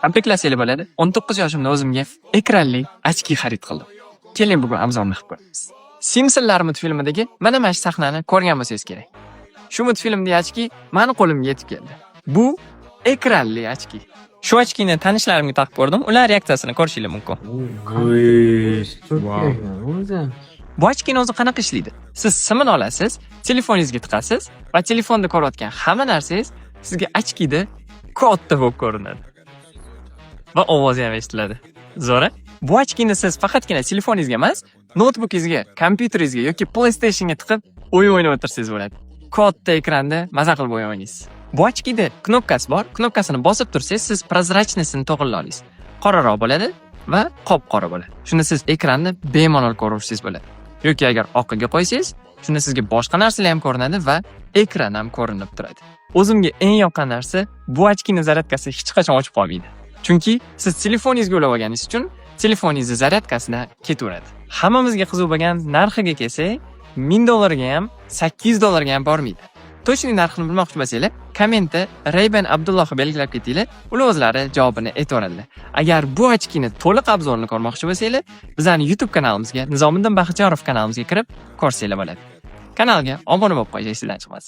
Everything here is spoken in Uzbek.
Tabriklasanglar bo'ladi. 19 yoshimda o'zimga ekranli очки xarid qildim. Keling, bugun обзор ni qilib ko'ramiz. Simpsonlar multfilmidagi mana shu sahnani ko'rgan bo'lsangiz kerak. Shu multfilmdagi очки mani qo'limga yetib keldi. Bu ekranli очки. Shu очки ni tanishlarimga taqib ko'rdim. Ular reaksiyasini ko'rishingiz mumkin. Voy. Vau. O'zi. Bu очки ni o'zi qanaqa ishlaydi? Siz simini olasiz, telefoningizga tiqasiz va telefonda ko'rayotgan hamma narsangiz sizga очки da katta bo'lib ko'rinadi. Va ovozi ham eshitiladi. Zo'r-a? Bu очки ni siz faqatgina telefoningizga emas, noutbukingizga, kompyuteringizga yoki PlayStationga tiqib o'yin o'ynab o'tirsangiz bo'ladi. Katta ekranda maza qilib o'yin o'ynaysiz. Bu очки da knopkasi bor. Knopkasini bosib tursangiz, siz прозрачность ini to'g'irlay olasiz. Qoraroq bo'ladi va qop-qora bo'ladi. Shunda siz ekranni bemalol ko'rsangiz bo'ladi. Yoki agar oqiga qo'ysangiz, shunda sizga boshqa narsalar ham ko'rinadi va ekran ham ko'rinib turadi. O'zimga eng yoqqan narsa, bu очки ni zaryadkasi hech qachon o'chib qolmaydi. Chunki siz telefoningizga ulab olganingiz uchun telefoningizni zaryadkasidan ketaveradi. Hammamizga qiziq bo'lgan narxiga kelsak, 1000 dollarga ham, 800 dollarga ham bormaydi. Точный narxini bilmoqchi bo'lsanglar, kommentda Ray-Ban Abdullohni belgilab ketinglar, ular o'zlari javobini aytaveradilar. Agar bu очки ni to'liq обзор ini ko'rmoqchi bo'lsanglar, bizning YouTube kanalimizga, Nizomiddin Baxtiyorov kanalimizga kirib ko'rsanglar bo'ladi. Kanalga obuna bo'lib qo'yish esingizdan chiqmasin.